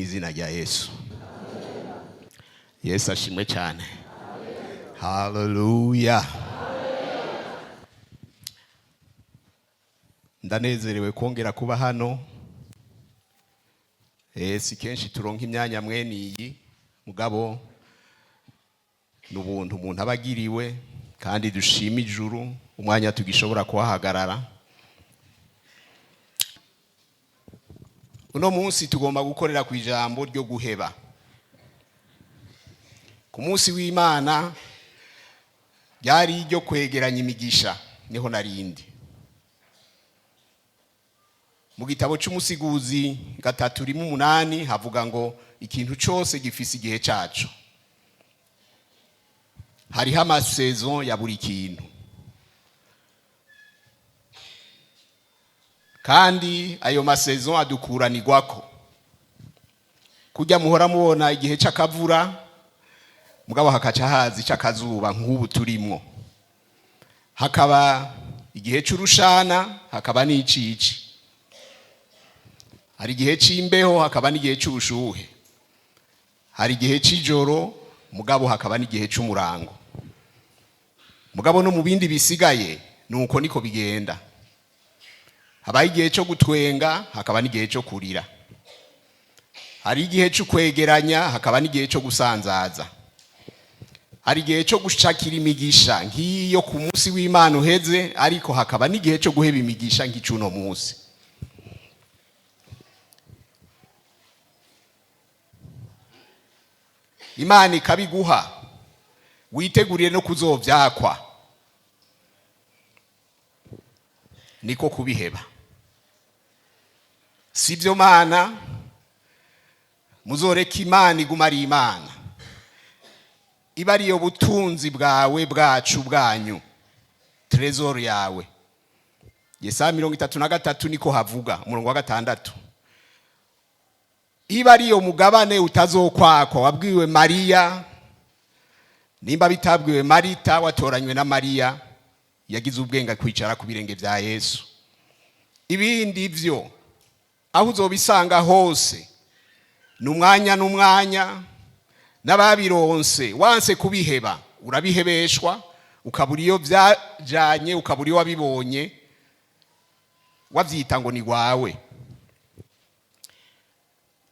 Izina rya Yesu. Yesu ashimwe cyane. Haleluya. Ndanezerewe kongera kuba hano. Si kenshi turonka imyanya mwene iyi, mugabo ni ubuntu umuntu aba agiriwe, kandi dushima ijuru umwanya tugishobora kuhahagarara. Uno munsi tugomba gukorera ku ijambo ryo guheba. Ku munsi w'Imana ryari iryo kwegeranya imigisha, niho narindi. Mu gitabo cy'Umusiguzi 3:8 havuga ngo ikintu cyose gifise igihe cyaco. Hariho amasaison ya buri kintu, kandi ayo masaison adukuranirwako. Kujya muhora mubona igihe c'akavura, mugabo hakaca haza ic'akazuba nk'ubu turimwo, hakaba igihe c'urushana, hakaba n'icici, hari igihe c'imbeho, hakaba n'igihe c'ubushuhe, hari igihe c'ijoro, mugabo hakaba n'igihe c'umurango. Mugabo no mu bindi bisigaye nuko niko bigenda. Habaho igihe cyo gutwenga, hakaba n'igihe cyo kurira, hari igihe cyo kwegeranya, hakaba n'igihe cyo gusanzaza, hari igihe cyo gushakira imigisha nk'iyo ku munsi w'Imana uheze, ariko hakaba n'igihe cyo guheba imigisha nk'icuno munsi. Imana ikabiguha witeguriye no kuzovyakwa, niko kubiheba. Sivyo Mana, muzoreka Imana iguma ari Imana, iba ariyo butunzi bwawe, bwacu, bwanyu, trésor yawe. Yesaya 33 niko havuga, umurongo wa 6, iba ariyo mugabane utazokwakwa wabwiwe Mariya, nimba bitabwiwe Marita watoranywe na Mariya yagize ubwenge kwicara ku birenge vya Yesu. Ibindi vyo aho uzobisanga hose ni umwanya n'umwanya, n'ababironse wanse kubiheba urabihebeshwa, ukabura iyo vyajanye, ukabura iyo wabibonye, wavyita ngo ni gwawe.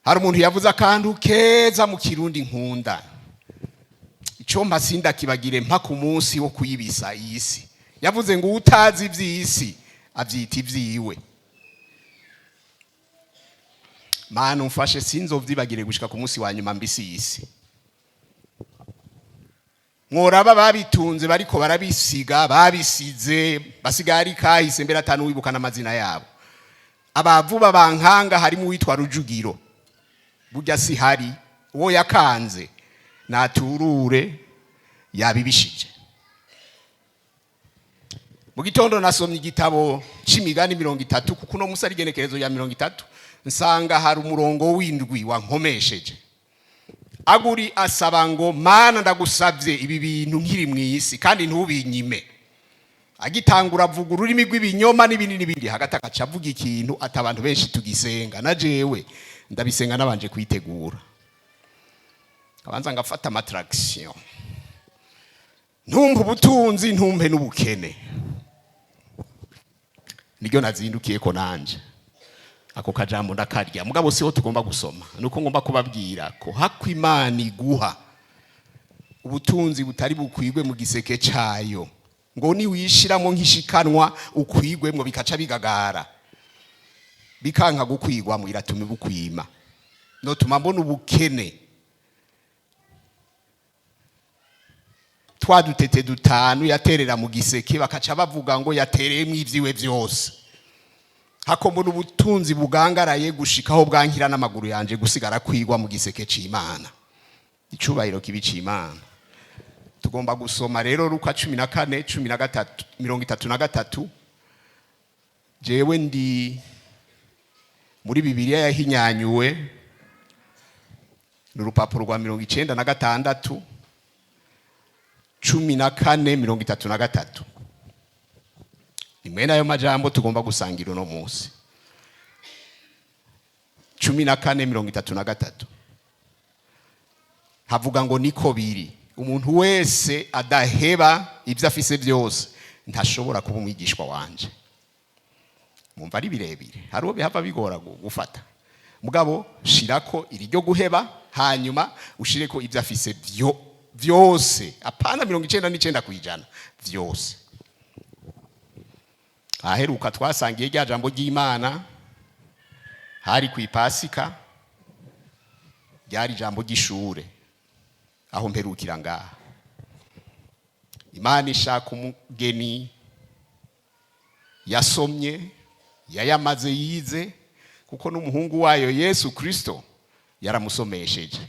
Hari umuntu yavuze akantu keza mu Kirundi nkunda, ico mpa sindakibagire mpa ku munsi wo kuyibisa iyi si. Yavuze ngo utazi ivy'isi avyita ivyiwe. Mana umfashe sinzovyibagire gushika ku munsi wa nyuma mbisi iyi si. Mworaba babitunze bariko barabisiga, babisize basigaye ari kahise, mbere atanu wibuka n'amazina yabo. Abavuba bankanga harimo uwitwa Rujugiro, burya si hari uwo yakanze naturure yabibishije. Mu gitondo nasomye igitabo c'imigani 30, kuko uno musi ari igenekerezo ya 30, nsanga hari umurongo w'indwi wankomesheje. Aguri asaba ngo Mana ndagusavye ibi bintu nkiri mw'isi kandi ntubinyime. Agitangura avuga ururimi rw'ibinyoma n'ibindi n'ibindi, hagati agaca avuga ikintu ati abantu benshi tugisenga, na jewe ndabisenga nabanje kwitegura, abanza ngafata amatraction, ntumpe ubutunzi ntumpe n'ubukene, niryo nazindukiye ko nanje ako kajambo ndakarya. Mugabo siho tugomba gusoma, nuko ngomba kubabwira ko hako Imana iguha ubutunzi butari bukwigwe mu giseke cayo, ngo niwishiramo nk'ishikanwa ukwigwemwo bikaca bigagara bikanka gukwigwamo, iratuma bukwima. Notuma mbona ubukene twa dutete dutanu yaterera mu giseke, bakaca bavuga ngo yatereyemwo ivyiwe vyose. Hako mbona ubutunzi bugangaraye gushikaho bwankira n'amaguru yanje gusigara kwigwa mu giseke c'Imana. Icubahiro kibi c'Imana. Tugomba gusoma rero Luka 14, 13, 33. Jewe ndi muri Bibiliya yahinyanyuwe, ni urupapuro rwa 96, 14:33. Ni mwene ayo majambo tugomba gusangira uno munsi. 14:33 havuga ngo niko biri, umuntu wese adaheba ibyo afise byose ntashobora kuba umwigishwa wanje. Mumva ari birebire, hari uwo bihava bigora gufata. Mugabo shirako iri ryo guheba, hanyuma ushireko ibyo afise byo byose, apana 99%, byose. Aheruka twasangiye rya jambo ry'Imana hari ku Ipasika, ryari ijambo ry'ishure. Aho mperukira ngaha, Imana ishaka umugeni yasomye, yayamaze, yize, kuko n'umuhungu wayo Yesu Kristo yaramusomesheje.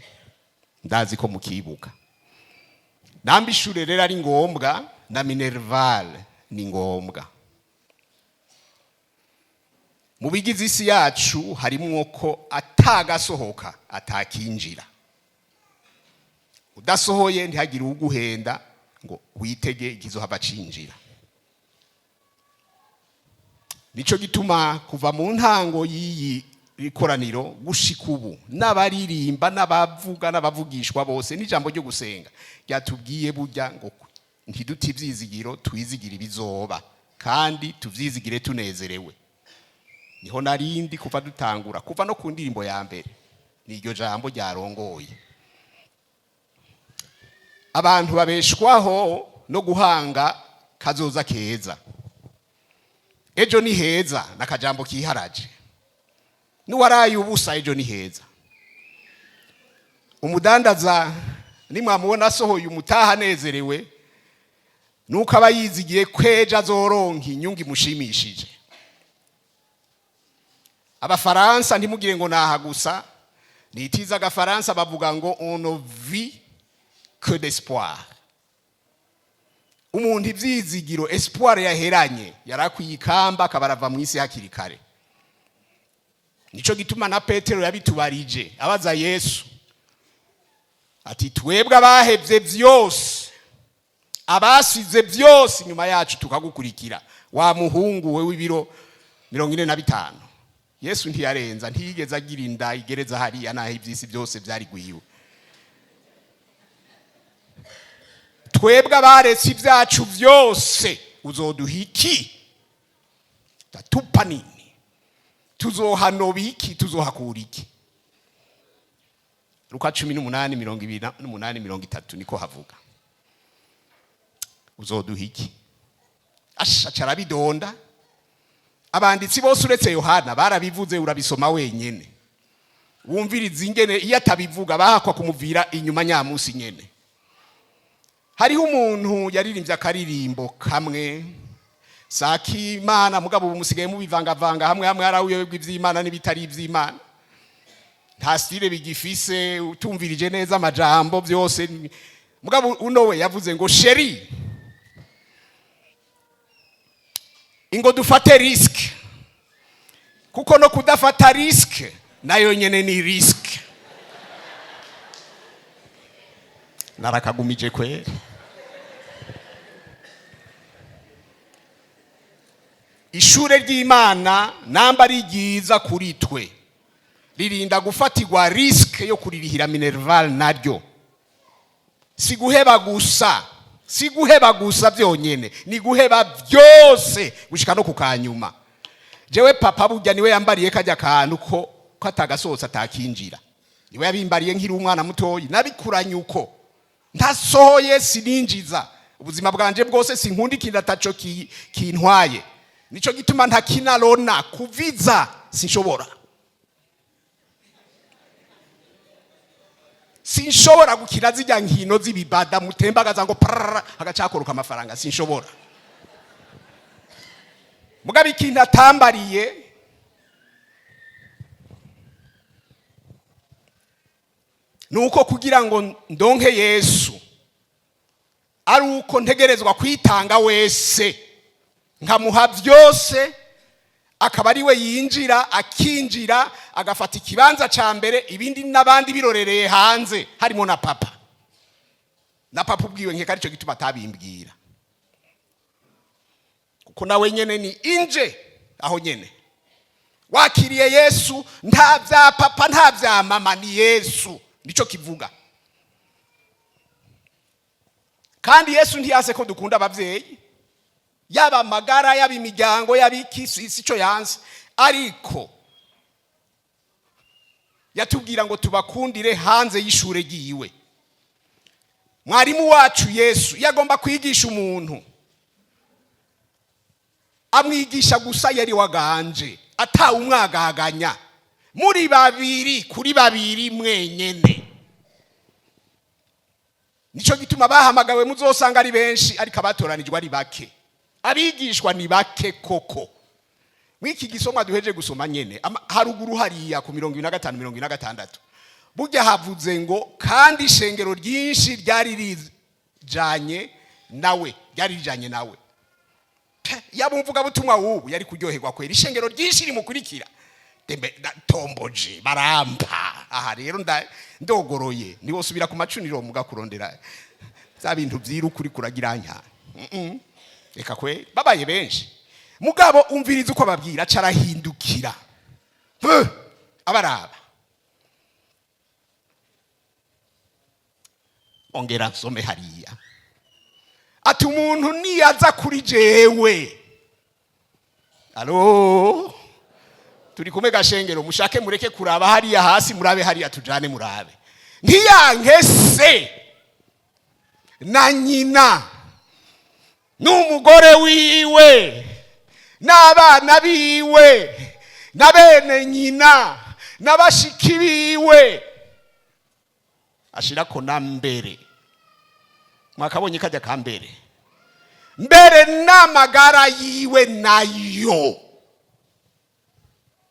Ndazi ko mukibuka. Namba ishure rero ari ngombwa, na minerval ni ngombwa. Mu bigize isi yacu harimwo ko atagasohoka atakinjira. Udasohoye, ntihagire uguhenda ngo witege ikizohava cinjira. Nico gituma kuva mu ntango y'iyi ikoraniro gushika ubu, n'abaririmba, n'abavuga, n'abavugishwa bose, n'ijambo ryo gusenga ryatubwiye burya ngo ntidute ivyizigiro, twizigire ibizoba kandi tuvyizigire tunezerewe. Niho narindi kuva dutangura, kuva no ku ndirimbo ya mbere, niryo jambo ryarongoye. Abantu babeshwaho no guhanga kazoza keza. Ejo ni heza nakajambo kiharaje. Nuwaraye ubusa, ejo ni heza. Umudandaza nimwamubona asohoye umutaha anezerewe, nuko aba yizigiye kwejo azoronka inyungu imushimishije. Abafaransa, ntimugire ngo naha gusa nitiza agafaransa, bavuga ngo "On ne vit que d'espoir." Umuntu ivyizigiro, espoir yaheranye, yarakwiye ikamba, akaba arava mu isi hakiri kare. Nico gituma na Petero yabitubarije abaza Yesu ati: "Twebwe abahevye vyose, abasize vyose inyuma yacu tukagukurikira, wa muhungu we w'ibiro 45." Yesu ntiyarenza, ntiyigeze agira inda igereza hariya, naho ivy'isi byose vyari gwiwe. "Twebwe abaretse ibyacu byose, uzoduha iki? Tatupa nini? Tuzohanoba iki? Tuzohakura iki?" Luka 18:28, 30 niko havuga. "Uzoduha iki?" Asha arabidonda. Abanditsi bose uretse Yohana barabivuze, urabisoma wenyene wumviriza ingene iyo atabivuga bahakwa kumuvira inyuma nyamusi nyene. Hariho umuntu yaririmbye akaririmbo kamwe sakimana, mugabo ubu musigaye mubivangavanga hamwe hamwe, hari aho ivy'Imana n'ibitari ivy'Imana, nta style bigifise, utumvirije neza amajambo byose. Mugabo uno we yavuze ngo: "Chéri, ingo dufate risque, kuko no kudafata risque nayo nyene ni risque." Narakagumije kweri. Ishure ry'Imana namba ari ryiza kuri twe, ririnda gufatirwa risque yo kuririhira minerval. Naryo si guheba gusa, si guheba gusa byonyene, ni guheba byose gushika no kukanyuma. Jewe papa burya niwe yambariye kajya kantu ko katagasohotse atakinjira. Niwe yabimbariye nkiri umwana mutoyi, nabikuranye uko. Ntasohoye sininjiza. Ubuzima bwanje bwose sinkunda ikintu ataco kintwaye. Nico gituma ntakinarona kuviza, sinshobora, sinshobora gukina zijya nkino z'ibibada mutembagaza ngo prrr, hagacakoroka amafaranga, sinshobora. Mugabo ikintu atambariye nuko kugira ngo ndonke Yesu ari uko ntegerezwa kwitanga wese, nkamuha byose, akaba ari we yinjira, akinjira agafata ikibanza ca mbere, ibindi n'abandi birorereye hanze, harimo na papa. Na papa ubwiwe nkeka aricyo gituma atabimbwira, kuko nawe nyene ni inje aho nyene. Wakiriye Yesu, nta bya papa, nta bya mama, ni Yesu, nicyo kivuga. Kandi Yesu ntiyase ko dukunda ababyeyi, yaba amagara, yaba imiryango, yaba iki, si cyo yanze, ariko yatubwira ngo tubakundire hanze y'ishure ryiwe. Mwarimu wacu Yesu iyo agomba kwigisha umuntu, amwigisha gusa yari waganje, atawumwagaganya, muri babiri kuri babiri mwenyene. Nicyo gituma bahamagawe muzosanga ari benshi, ariko abatoranijwe ari bake, abigishwa ni bake koko. Mw'iki gisomwa duheje gusoma nyene, haruguru hariya ku 25, 26, burya havuze ngo kandi ishengero ryinshi ryari rijanye nawe, ryari rijanye nawe. Yaba umuvugabutumwa w'ubu yari kuryoherwa kwera, ishengero ryinshi rimukurikira. Tembe tomboje barampa aha rero ndogoroye, niwosubira ku macuniro muga kurondera za bintu vyiruka uri kuragira nka. Reka kwe babaye benshi. Mugabo umviriza uko ababwira, aca arahindukira abaraba. Ongera nsome hariya, ati umuntu niyaza kuri jewe. Alo, turi kumwe gashengero? Mushake mureke kuraba hariya hasi, murabe hariya, tujane murabe. Ntiyanke se na nyina n'umugore wiwe n'abana biwe na bene nyina na bashiki biwe, ashirako na mbere. Mwakabonye kajya ka mbere mbere n'amagara yiwe nayo.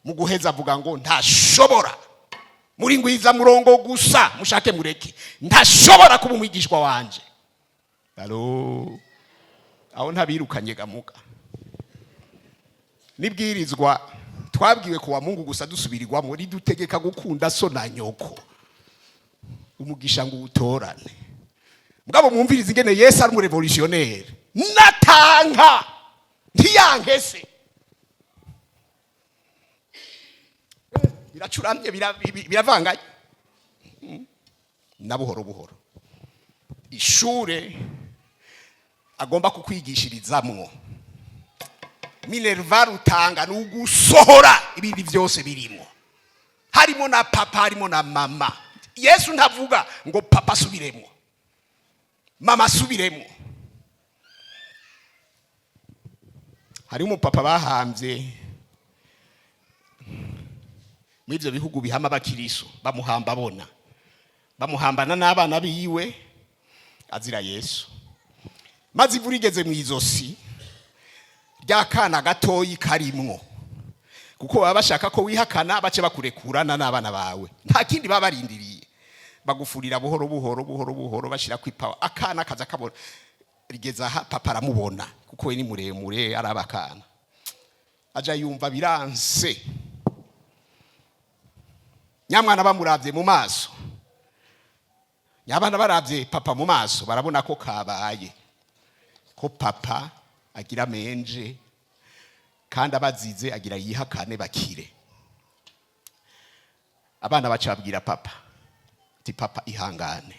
Mu guheza avuga ngo ntashobora, muri ngwiza murongo gusa, mushake mureke, ntashobora kuba umwigishwa wanje. Alo, aho ntabirukanye gamuga. Nibwirizwa twabwiwe kuwa Mungu gusa dusubirirwamo, ridutegeka gukunda so na nyoko, umugisha ngo uwutorane. Mugabo mwumvirize ingene Yesu ari umurévolutionnaire, natanka ntiyanke se. Biracuramye, biravanganye na buhoro buhoro. Ishure agomba kukwigishirizamwo minerval utanga ni ugusohora ibindi byose birimo, harimo na papa, harimo na mama. Yesu ntavuga ngo papa asubiremo, mama asubiremo. Hari umupapa bahambye muri ibyo bihugu bihama abakiriso, bamuhamba abona, bamuhambana n'abana biwe, azira Yesu. Maze ivu rigeze mu izosi rya kana gatoyi karimwo, kuko baba bashaka ko wihakana bace bakurekurana n'abana bawe, nta kindi baba barindiriye. Bagufurira buhoro buhoro buhoro buhoro, bashira ku ipawa, akana kaza kabona rigeza aha, papa aramubona kuko we ni muremure, araba akana, aja yumva biranse. Nyamwana bamuravye mu maso, nyabana baravye papa mu maso, barabona ko kabaye, ko papa agira menje kandi abazize agira yihakane bakire. Abana baca babwira papa ati papa ihangane,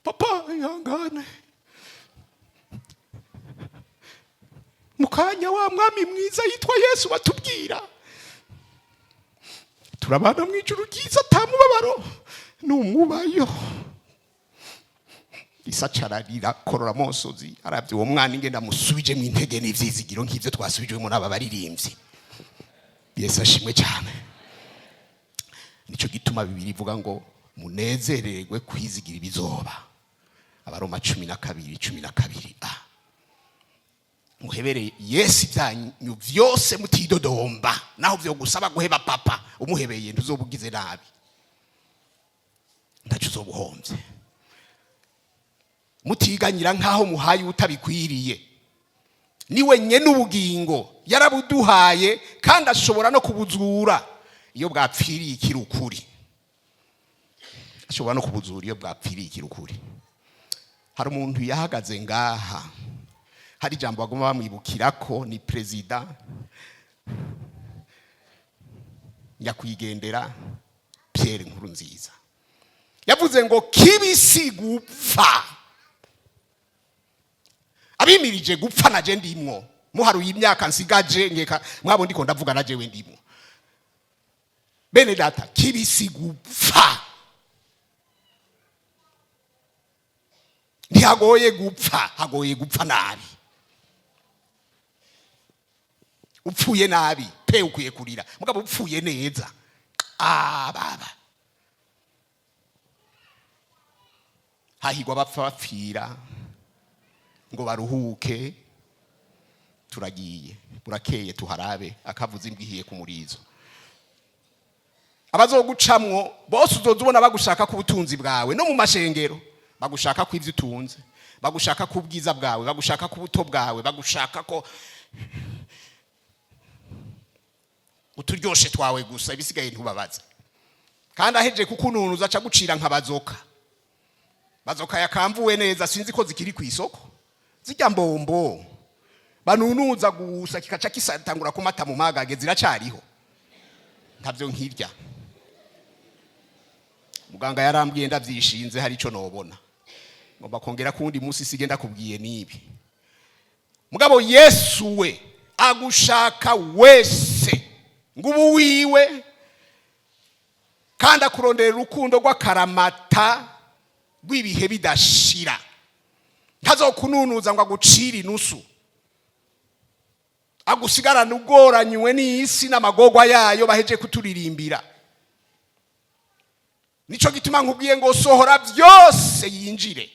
papa ihangane, mukanya wa mwami mwiza yitwa Yesu batubwira turabana mu ijuru ryiza, atamubabaro n'umwubayo. Isacararira korora amosozi, aravye uwo mwana ingenda amusubije mu intege n'ivyizigiro nk'ivyo twasubijwemo n'aba baririmbyi. Yesu ashimwe cyane. Nico gituma Bibiri ivuga ngo munezererwe kwizigira ibizoba. Abaroma 12, 12 a. Muhebereye Yesu ibyanyu vyose mutidodomba, naho vyo gusaba guheba papa, umuhebeye ntuzobugize nabi, ntaco uzobuhomvye. Mutiganyira nkaho muhaye utabikwiriye. Niwe nyene ubugingo, yarabuduhaye kandi ashobora no kubuzura iyo bwapfiriye ikirukuri. Ashobora no kubuzura iyo bwapfiriye ikirukuri. Hari umuntu yahagaze ngaha, hari ijambo bagomba bamwibukira ko ni perezida. Nyakwigendera Pierre Nkurunziza yavuze ngo kibisi gupfa. Abimirije gupfa, naje ndimwo. Muharuye imyaka nsigaje, nkeka mwabo ndiko ndavuga, na jewe ndimwo. Bene data, kibisi gupfa. Ntihagoye gupfa, hagoye gupfa nabi. Upfuye nabi pe ukwiye kurira, mugabo upfuye neza, ah baba, hahigwa bapfa bapfira ngo baruhuke. Turagiye, burakeye, tuharabe akavuza imbwa ihiye ku murizo. Abazogucamwo bose uzoza ubona bagushaka ku butunzi bwawe, no mu mashengero bagushaka ku ivyo utunze, bagushaka ku bwiza bwawe, bagushaka ku buto bwawe, bagushaka ko uturyoshe twawe gusa, ibisigaye ntubabaze. Kandi aheje kukununuza aca gucira nka bazoka. Bazoka yakamvuwe neza, sinzi ko zikiri ku isoko, zijya mbombo banunuza gusa kikaca kisatangura kumata mu magage, ziracariho? Ntavyo nkirya. Muganga yarambwiye, ndavyishinze, hari ico nobona ngomba kongera kundi munsi sige ndakubwiye nibi. Mugabo Yesu we agushaka wese ngo ubu wiwe, kandi akurondera urukundo rw'akaramata rw'ibihe bidashira. Ntazokununuza ngo agucire inusu, agusigarane ugoranywe n'isi n'amagorwa yayo baheje kuturirimbira. Nico gituma nkubwiye ngo sohora byose yinjire.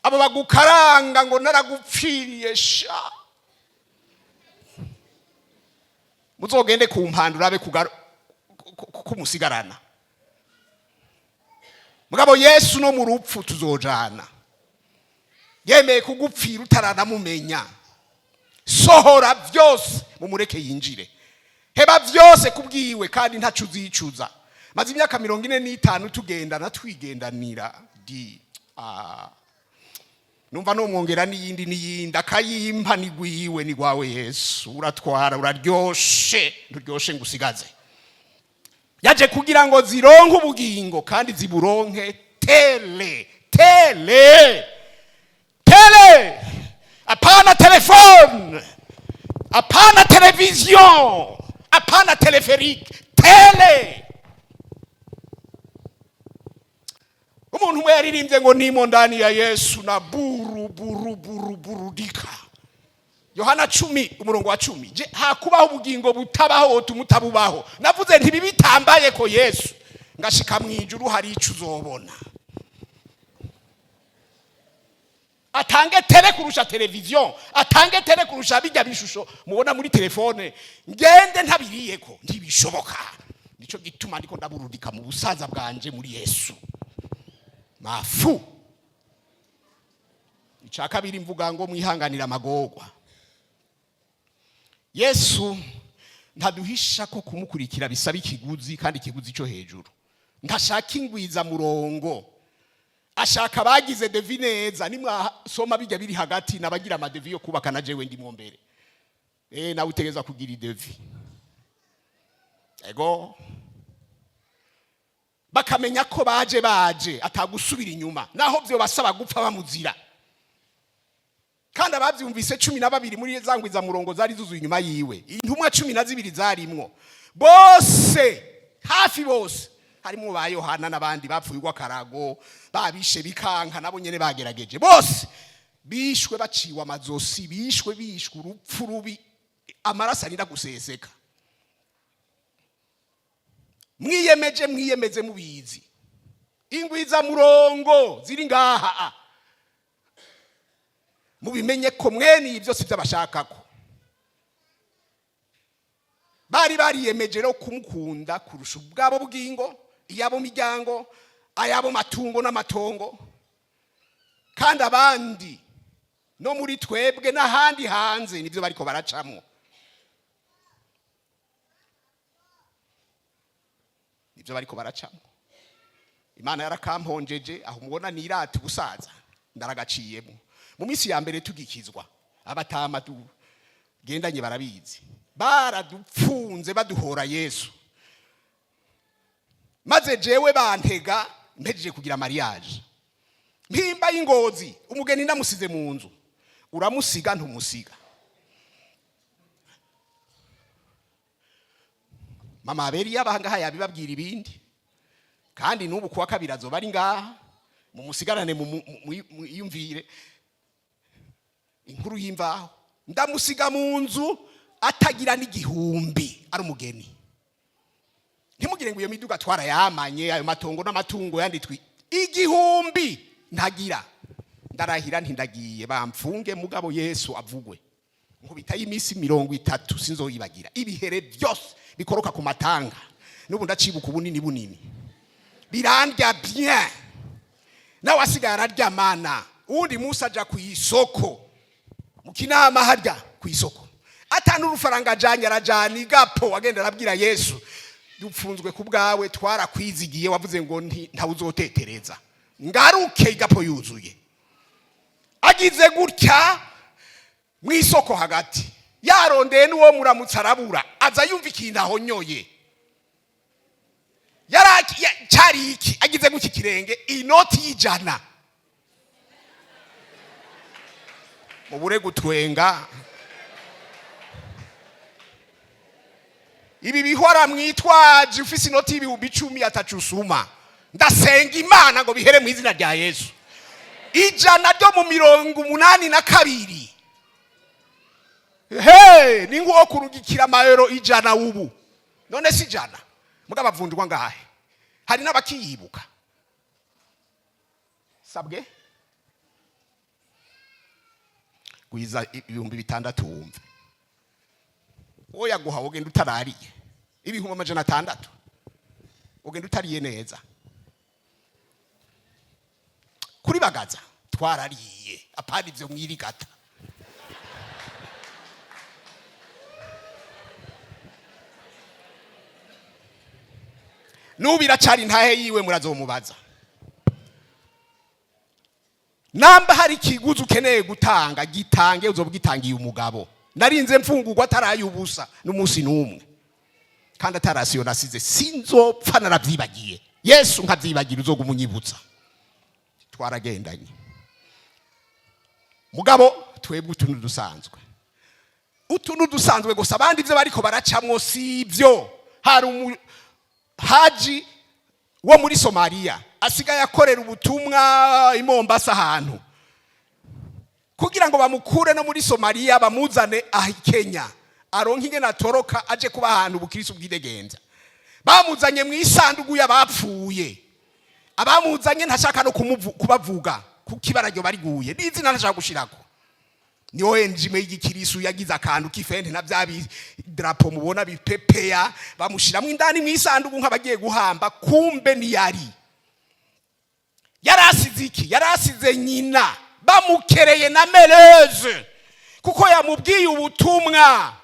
Abo bagukaranga ngo naragupfiriye sha, muzogende ku mpanda urabe kumusigarana. Mugabo Yesu no mu rupfu tuzojana, yemeye kugupfira utaranamumenya. Sohora byose mumureke yinjire, heba byose kubwiwe, kandi ntaco uzicuza. Maze imyaka 45 tugendana, twigendanira di numva nomwongera n'iyindi n'iyindi, akayimpa. Nigwiwe, ni gwawe Yesu, uratwara, uraryoshe, nturyoshe ngo usigaze. Yaje kugira ngo zironke ubugingo kandi ziburonke tele tele tele. Apana telefone, apana television, apana teleferike, tele. Umuntu umwe yaririmbye ngo nimo ndani ya Yesu na buru buru buru burudika. Yohana 10 umurongo wa 10. Je, hakubaho ubugingo butabaho wotuma utabubaho. Navuze nti bibitambaye ko Yesu ngashika mu ijuru hari ico uzobona. Atange tele kurusha televiziyo, atange tele kurusha bijya bishusho mubona muri telefone, ngende ntabiriyeko, ntibishoboka. Nico gituma ndiko ndaburudika mu busaza bwanje muri Yesu. Mafu ica kabiri mvuga ngo mwihanganira amagorwa. Yesu ntaduhisha ko kumukurikira bisaba ikiguzi, kandi ikiguzi cyo hejuru. Ntashaka ingwiza murongo, ashaka abagize devis neza. Nimwasoma bijya biri hagati n'abagira ama devis yo kubaka, na jewe ndimwo mbere. Nawe utegereza kugira devis. Ego, bakamenya ko baje baje atagusubira inyuma, naho byo basaba gupfa bamuzira. Kandi abavyumvise 12 muri za ngwiza murongo zari zuzuye inyuma yiwe, intumwa 12 zarimwo bose, hafi bose, harimo ba Yohana n'abandi bapfuye urw'akarago, babishe bikanka, nabo nyene bagerageje. Bose bishwe baciwe amazosi, bishwe bishwe urupfu rubi, amaraso arinda guseseka. Mwiyemeje, mwiyemeze mubizi, ingwiza murongo ziri ngaha, mubimenye ko mwene ibi byose by'abashakako bari bariyemeje rero kumukunda kurusha ubwabo bugingo, iyabo miryango, ayabo matungo n'amatongo. Kandi abandi no muri twebwe n'ahandi hanze nibyo bariko baracamwo, nibyo bariko baracamwo. Imana yarakamponjeje aho mubona nirata ubusaza, ndaragaciyemo. Mu minsi ya mbere tugikizwa, abatama tugendanye barabizi, baradupfunze baduhora Yesu. Maze jewe bantega mpejeje kugira mariage, mpimba y'ingozi, umugeni ndamusize mu nzu. Uramusiga, ntumusiga. Mama aberi yabangaha yabibabwira ibindi. Kandi n'ubu kuwa kabiri azoba ari ngaha, mumusigarane, muyumvire inkuru y'imvaho. Ndamusiga mu nzu atagira n'igihumbi, ari umugeni. Ntimugire ngo iyo miduga twarayamanye, ayo matongo n'amatungo yandi twi igihumbi ntagira. Ndarahira ntindagiye, bamfunge, mugabo Yesu avugwe. Nkubita y'iminsi 30 sinzoyibagira, ibihere byose bikoroka ku matanga n'ubu ndacibuka ubunini bunini, birandya bien. Nawe asigaye ararya mana. Uwundi munsi aja ku isoko mu Kinama, harya ku isoko, atanu urufaranga ajanye, arajana igapo. Agenda arabwira Yesu: "Dupfunzwe ku bwawe, twarakwizigiye, wavuze ngo ntawe uzotetereza." Ngaruke igapo yuzuye. Agize gutya mu isoko hagati, yarondeye n'uwo muramutse arabura, aza yumva ikintu ahonyoye. Cari iki? Agize gutya ikirenge, inoti y'ijana. Mubure gutwenga. Ibi bihora mwitwaje, ufise inoti y'ibihumbi 10 atacu usuma. Ndasenga Imana ngo bihere mu izina rya Yesu. Ijana ryo mu 82, he ni nko kurugikira amayero 100 ubu. None si ijana? Mugabo avunjwa ngahe? Hari n'abakiyibuka. Sabwe gwiza 6000 wumve uwo yaguha. Ugenda utarariye 600,000, ugenda utariye neza. Kuri Bagaza twarariye, apana ivyo mwirigata. N'ubu iracari intahe yiwe, murazomubaza. Namba hari ikiguzi ukeneye gutanga, gitange, uzoba ugitangiye umugabo. Narinze mfungurwa ataraye ubusa n'umunsi n'umwe, kandi atarasiyo nasize. Sinzopfa narabyibagiye Yesu, nkabyibagira uzoguma unyibutsa. Twaragendanye. Mugabo twebwe utuntu dusanzwe, utuntu dusanzwe gusa. Abandi ibyo bariko baracamwo si ibyo. Hari haji wo muri Somaliya asigaye akorera ubutumwa i Mombasa ahantu, kugira ngo bamukure no muri Somaliya bamuzane aha i Kenya, aronke ingene atoroka aje kuba ahantu ubukristo bwidegenza. Bamuzanye mu isanduku y'abapfuye. Abamuzanye ntashaka no kubavuga kuko ibara ryo bariguye n'izina ntashaka gushirako. Ni ONG imwe y'igikirisu yagize akantu k'ifente na bya drapo mubona bipepeya, bamushiramwo indani mu isanduku nk'abagiye guhamba. Kumbe niyari yarasize iki? Yarasize nyina bamukereye na Meleze, kuko yamubwiye ubutumwa.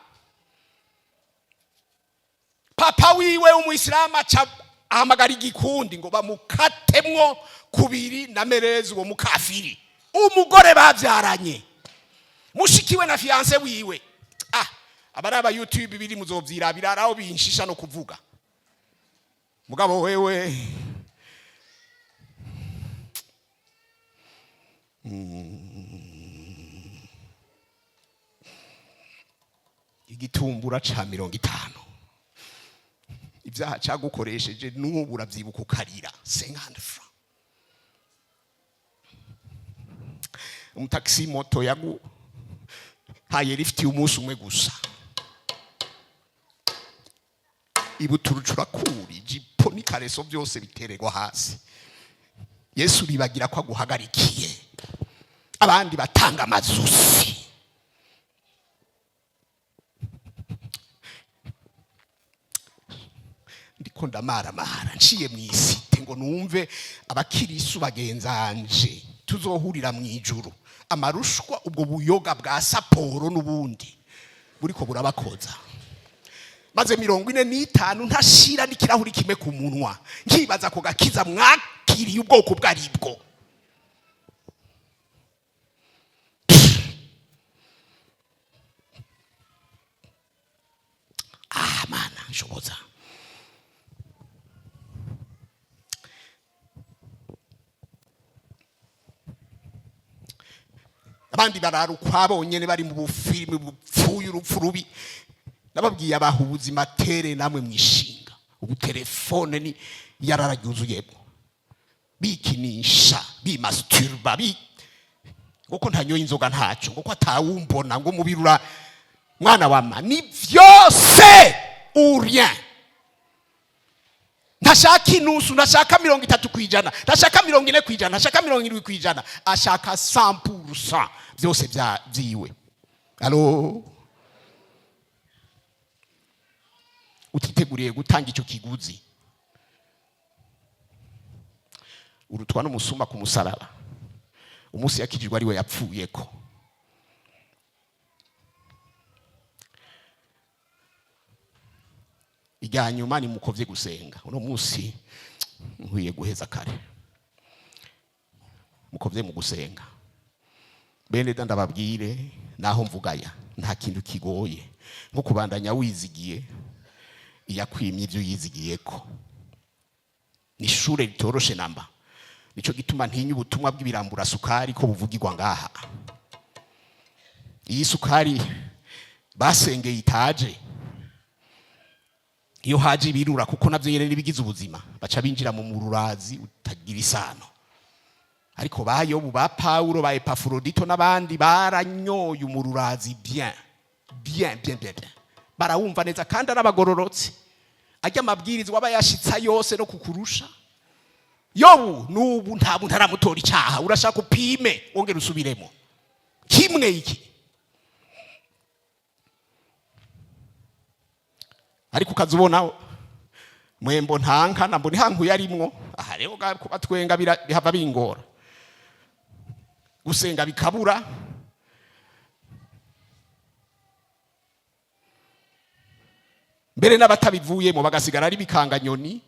Papa wiwe w'umuyisilamu aca ahamagara igikundi ngo bamukatemwo kubiri na Meleze, uwo mukafiri, umugore babyaranye, mushikiwe na fiancé wiwe. Abari aba YouTube biri muzovyirabira araho binshisha no kuvuga. Mugabo wewe igitumbura ca 50, ibyaha cagukoresheje n'ubu uravyibuka ukarira. 50 francs, umutaxi moto yagu haye lift umunsi umwe gusa, ibuturucura kuri ijipo n'ikareso byose bitererwa hasi. Yesu ribagira ko aguhagarikiye, abandi batanga amazusi. Ndiko ndamaramara nciye mu isite ngo numve abakirisu bagenzanje tuzohurira mu ijuru. Amarushwa, ubwo buyoga bwa saporo n'ubundi buriko burabakoza. Maze 45 ntashira n'ikirahuri kimwe ku munwa, nkibaza ko gakiza mwakiriye ubwoko bwo aribwo. Mana nshoboza. Abandi barara ukwabo nyene, bari mu bufilimi bupfuye urupfu rubi. Nababwiye, abaha ubuzima tere namwe mwishinga. Ubu telefone ni yarara ryuzuyemo, bikinisha, bimasturba, ngo ntanyoye inzoga ntaco, ngo ko atawumbona, ngo umubiri ura mwana wama ni vyose ou rien. Ntashaka inusu, ntashaka 30%, ntashaka 40%, ntashaka 70%, ashaka 100% byose bya byiwe. Allô, utiteguriye gutanga icyo kiguzi, urutwa n'umusuma ku musaraba. Umunsi yakijijwe ari we yapfuyeko. Irya nyuma ni mukovye gusenga. Uno munsi nkwiye guheza kare. Mukovye mu gusenga. Bene da, ndababwire, naho mvugaya, nta kintu kigoye nko kubandanya wizigiye iyakwimye ibyo yizigiyeko. Ni ishure ritoroshe namba. Nico gituma ntinya ubutumwa bw'ibirambura sukari ko buvugirwa ngaha. Iyi sukari basengeye itaje, iyo haje ibirura, kuko navyo nyene nibigize ubuzima, baca binjira mu mururazi utagira isano. Ariko ba Yobu, ba Paulo, ba Epafrodito n'abandi baranyoye umururazi bien bien bien bien bien, barawumva neza, kandi arabagororotse. Ajya amabwirizwa aba yashitsa yose no kukurusha. Yobu nubu nta muntu aramutora icaha. Urashaka upime, wongere usubiremo kimwe iki. Ariko ukaza ubona mwembo ntanka na mbona ihankuye arimwo. Aha rero kuba twenga bihava bingora gusenga bikabura. Mbere n'abatabivuyemo bagasigara ari bikanganyoni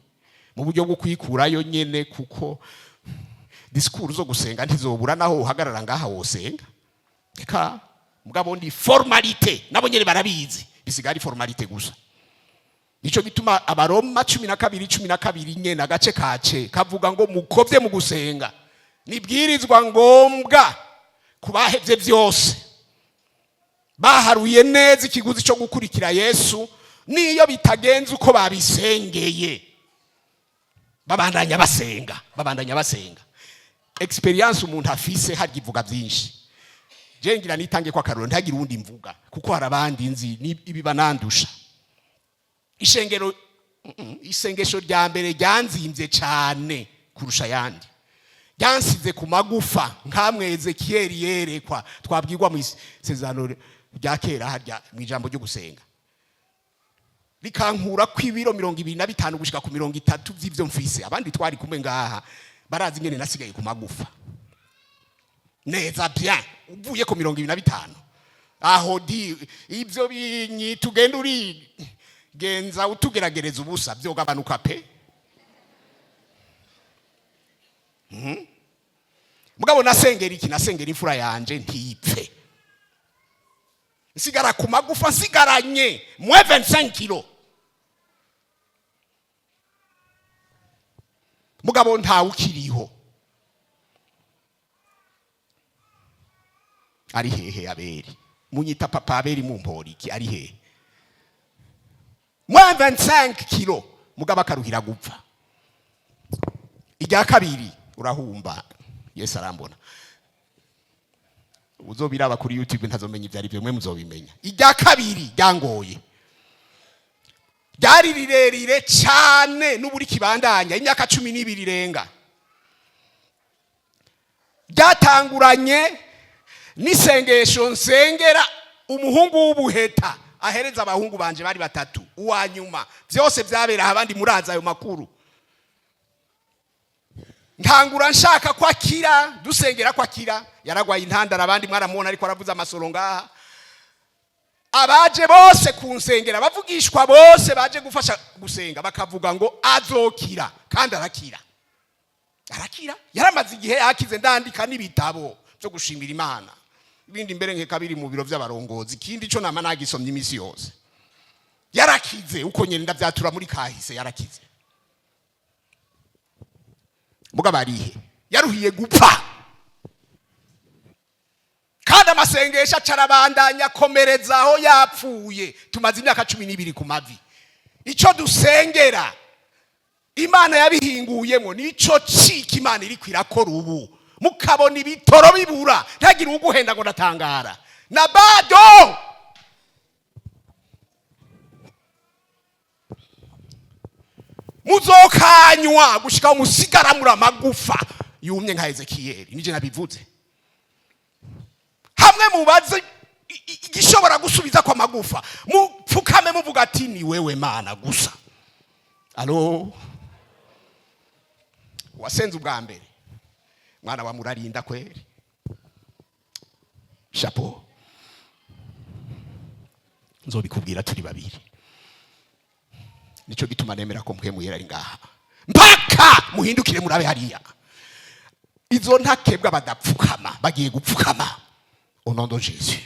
mu buryo bwo kwikurayo nyene, kuko discours zo gusenga ntizobura. Naho uhagarara ngaha wosenga, reka mugabo ndi formalité, nabo nyene barabizi, bisigaye ari formalité gusa. Nico gituma Abaroma 12:12 nyene, agace kace kavuga ngo mukovye mu gusenga, nibwirizwa ngombwa kubahevye vyose, baharuye neza ikiguzi cyo gukurikira Yesu. Niyo bitagenze uko babisengeye, babandanya basenga, babandanya basenga. Experience umuntu afise harya ivuga byinshi. Je ngira nitange kwa karoro, ntagire uwundi mvuga, kuko hari abandi nzi ibi banandusha. Ishengero, isengesho rya mbere ryanzimbye cyane kurusha ayandi, ryansize ku magufa nkamwe Ezekiyeli yerekwa, twabwirwa mu isezerano rya kera harya mu ijambo ryo gusenga, rikankura ko ibiro 25 gushika ku 30 vy'ivyo mfise. Abandi twari kumwe ngaha barazi ingene nasigaye ku magufa neza bien, uvuye ku 25. Aho di ivyo binyi tugenda urigenza utugeragereza ubusa, vyogabanuka pe. Mugabo nasengera iki? Nasengera imfura yanje ntipfe, nsigara ku magufa, nsigaranye mwe 25 kilo. Mugabo ntawe ukiriho. Ari hehe Aberi? Munyita papa Aberi, mumpora iki? Ari hehe? Mwe 25 kilo, mugabo akaruhira gupfa. Irya kabiri urahumba, Yesu arambona. Uzobiraba kuri YouTube ntazomenya ibyo ari byo, mwe muzobimenya. Irya kabiri ryangoye, ryari rirerire cyane, n'uburi kibandanya imyaka 12 irenga. Ryatanguranye n'isengesho nsengera umuhungu w'ubuheta ahereza abahungu banje bari batatu. Uwa nyuma byose byabera abandi, muraza ayo makuru. Ntangura nshaka ko akira, dusengera ko akira. Yaragwaye intandara, abandi mwaramubona ariko aravuza amasoro ngaha. Abaje bose kunsengera, bavugishwa bose baje gufasha gusenga, bakavuga ngo azokira, kandi arakira, arakira. Yaramaze igihe yakize, ndandika n'ibitabo byo gushimira Imana. Ibindi mbere nkeka biri mu biro by'abarongozi. Ikindi cyo nama nagisomye iminsi yose. Yarakize uko nyene, ndavyatura muri kahise. Yarakize, mugabo arihe? Yaruhiye gupfa. Kandi Kandi amasengesho acarabandanya akomereza aho yapfuye. Tumaze imyaka 12 ku mavi. Icyo dusengera, Imana yabihinguyemo, nico cika Imana iri kwirakora ubu. Mukabona ibitoro bibura, ntagire uguhenda ngo ndatangara na bado. Muzokanywa gushika musigara muri amagufa yumye nka Ezekiyeli. Nije nabivuze. Hamwe mubaze igishobora gusubiza kwa magufa, mupfukame muvuga ati: "Ni wewe Mana gusa." Allô, wasenze ubwa mbere, mwana wa Murarinda, kweri chapeau. Nzobikubwira turi babiri. Nico gituma nemera ko Mpwemu Yera ari ngaha mpaka muhindukire murabe hariya. Izo ntakebwa badapfukama bagiye gupfukama au nom de Jésus.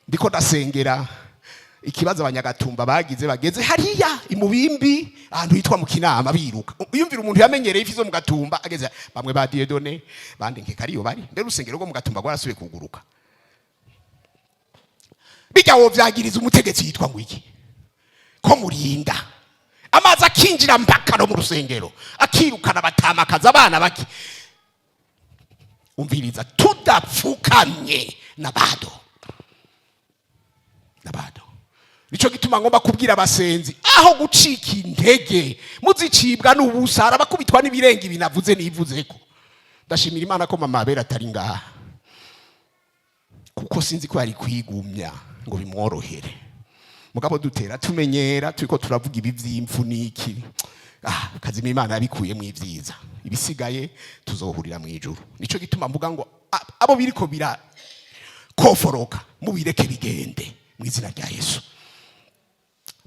Ndiko ndasengera ikibazo abanyagatumba bagize, bageze hariya imubimbi ahantu hitwa mu Kinama biruka. Uyumvira umuntu yamenyereye ifi zo mu Gatumba ageze, bamwe ba Dieudonné bandi nkeka ariyo bari mbere. Urusengero rwo mu Gatumba rwarasubiye kuguruka. Bijya wo vyagiriza umutegetsi yitwa ngo iki, ko murinda amazi akinjira mpaka no mu rusengero, akirukana batamakaza abana bake? Umviriza, tudapfukamye na bado, na bado. Nico gituma ngomba kubwira abasenzi, aho gucika intege muzicibwa n'ubusa, hari abakubitwa n'ibirenga ibi navuze nivuzeko. Ndashimira Imana ko mama Abera atari ngaha, kuko sinzi ko yari kwigumya ngo bimworohere. Mugabo dutera tumenyera, turiko turavuga ibi vy'impfu n'iki. Ah, kazima Imana yabikuyemo ibyiza, ibisigaye tuzohurira mu ijuru. Nico gituma mvuga ngo abo biriko bira koforoka, mubireke bigende mu izina rya Yesu.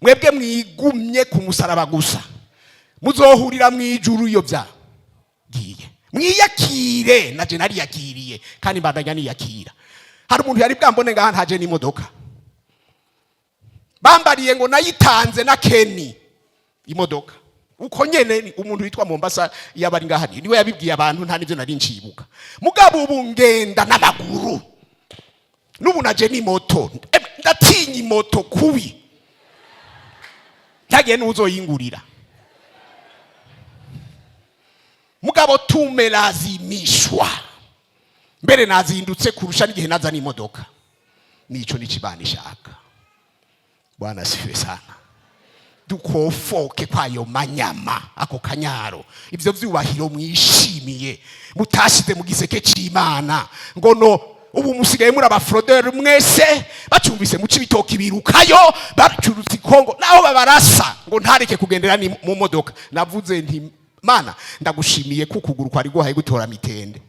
Mwebwe mwigumye ku musaraba gusa, muzohurira mu ijuru. Iyo byagiye mwiyakire, naje nariyakiriye kandi mbandanya niyakira. Hari umuntu yari bwambone ngaha ntaje n'imodoka? Bambariye ngo nayitanze na Keni imodoka uko nyene. Ni umuntu witwa Mombasa yaba ari ngaha, niwe yabibwiye abantu. Nta nivyo nari ncibuka. Mugabo ubu ngenda n'amaguru, n'ubu naje n'imoto. Ndatinya imoto kubi, ntagiye n'uzoyingurira. Mugabo tumelazimishwa, mbere nazindutse kurusha n'igihe naza n'imodoka. Nico n'ikibana ishaka. Bwana asifiwe sana. Dukofoke kwayo manyama, ako kanyaro, ivyo vyubahiro mwishimiye mutashize mu giseke c'Imana. Ngo no ubu musigaye muri aba fraudeurs mwese. Bacumvise muca ibitoki birukayo, bacurutse ikongo naho babarasa ngo ntareke kugendera ni mu modoka. Navuze nti: "Mana, ndagushimiye ko ukuguru kwari guhaye gutora mitende."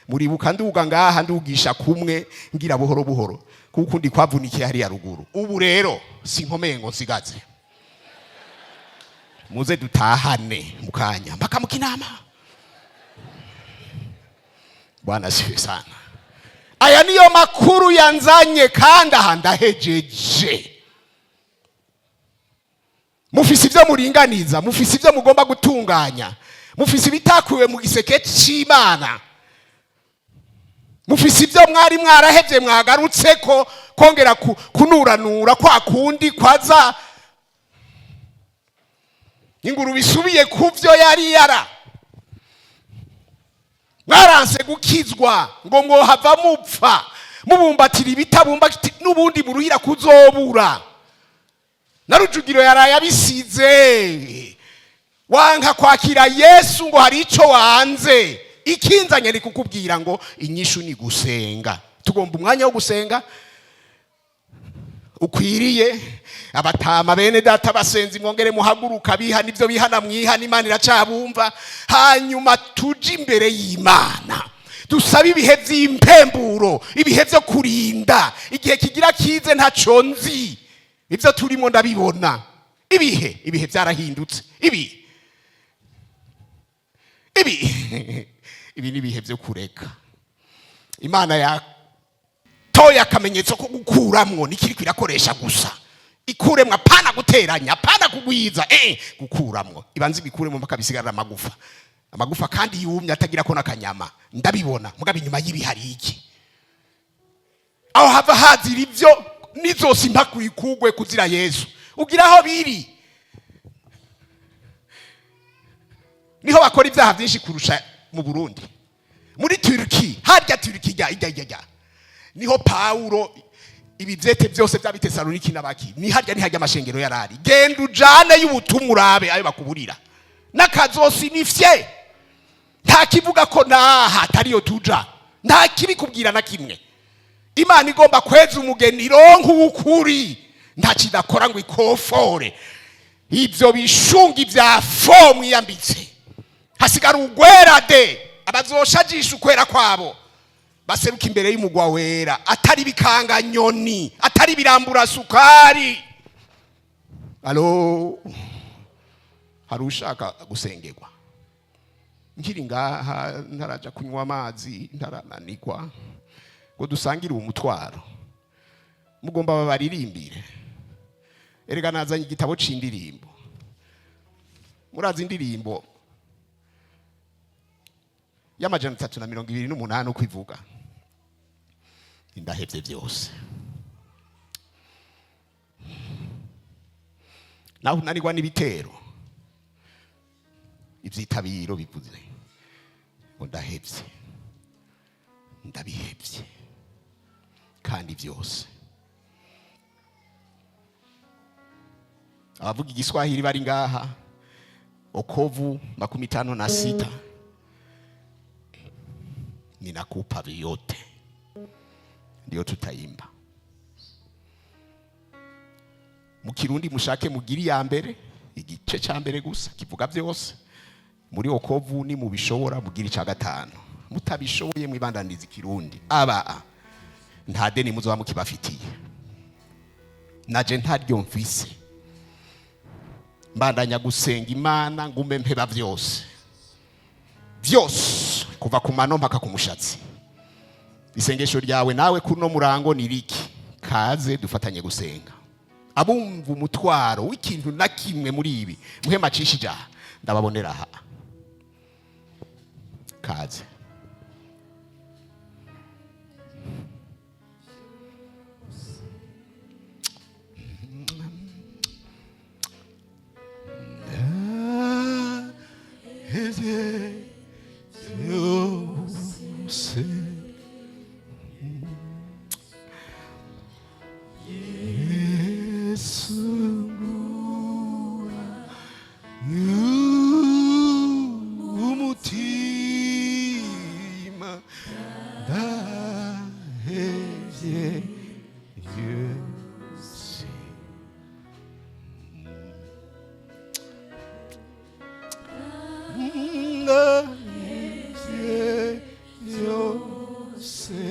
Muribuka nduga ngaha ndugisha kumwe ngira buhoro buhoro, kuko ndi kwavunikiye hariya ruguru. Ubu rero sinkomeye ngo nsigaze, muze dutahane mukanya mpaka mukinama. Bwana asifiwe sana. Aya niyo makuru yanzanye, kandi aha ndahejeje. Mufise ibyo muringaniza, mufise ibyo mugomba gutunganya, mufise ibitakuwe mu giseke c'Imana, mufise ibyo mwari mwarahevye mwagarutse ko kongera kunuranura kwa kundi kwaza ingurube isubiye ku byo yari yara. Mwaranse gukizwa ngo mwohava mupfa mubumbatira ibitabumba n'ubundi muruhira kuzobura. Na Rujugiro yaraye abisize. Wanka kwakira Yesu ngo hari icyo wanze. Ikinzanye ni kukubwira ngo inyishu ni gusenga. Tugomba umwanya wo gusenga ukwiriye. Abatama, bene data basenze, mwongere muhaguruka, bihana ibyo bihana, mwihana, Imana iracabumva. Hanyuma tuje imbere y'Imana, dusabe ibihe by'impemburo, ibihe byo kurinda. Igihe kigira kize ntaco nzi, ibyo turimo ndabibona. Ibihe byarahindutse. Ibi ni ibihe byo kureka. Imana yatoye akamenyetso ko gukuramwo, nikiri kwirakoresha gusa ikuremwo, apana guteranya, apana kugwiza, gukuramwo. Ibanza ibikuremo mpaka bisigarira amagufa, amagufa kandi yumye atagira ko n'akanyama. Ndabibona. Mugabo inyuma y'ibi hari iki? Aho hava hazira ivyo n'izosi mpaka uyikugwe kuzira Yesu. Ugira aho biri niho bakora ibyaha byinshi kurusha mu Burundi. Muri Turki, harya Turki ijya ijya ijya niho Paulo ibi vyete byose by'Abitesaloniki n'abaki, ni harya, ni harya amashengero yarari. Genda ujane y'ubutumwa urabe ayo bakuburira n'akazosi nifye. Nta kivuga ko naha atariyo tuja, nta kibikubwira na kimwe. Imana igomba kweza umugeni ironka uwukuri, nta kidakora ngo ikofore ivyo bishungi vya fo mwiyambitse. Hasigara ugwera de, abazoshajisha ukwera kwabo baseruka imbere y'umugwa wera, atari bikanganyoni, atari birambura sukari. Alo, hari ushaka gusengerwa? Nkiri ngaha, ntaraja kunywa amazi, ntarananirwa, ngo dusangire uwo mutwaro. Mugomba babaririmbire? Erega nazanye igitabo c'indirimbo. Murazi indirimbo y'328 uko ivuga? Ndahevye byose. Naho unanirwa n'ibitero, ivyitabiro bivuze ngo ndahevye, ndabihevye kandi byose. Abavuga igiswahili bari ngaha, okovu 56, ninakupa vyote, ndio tutaimba mu Kirundi. Mushake mugiri ya mbere, igice ca mbere gusa kivuga byose muri okovu. Ni mubishobora mugira ica gatanu, mutabishoboye mwibandaniza ikirundi. Aba nta deni muzoba mukibafitiye, naje ntaryo mfise. Mbandanya gusenga Imana ngume mpeba byose byose, kuva ku mano mpaka ku mushatsi. Isengesho ryawe nawe kuno murango ni riki? Kaze dufatanye gusenga. Abumva umutwaro w'ikintu na kimwe muri ibi muhema acishije aha, ndababonera aha. Kaze. Byose. Yesu umutima ndahevye byose. Ndahevye byose.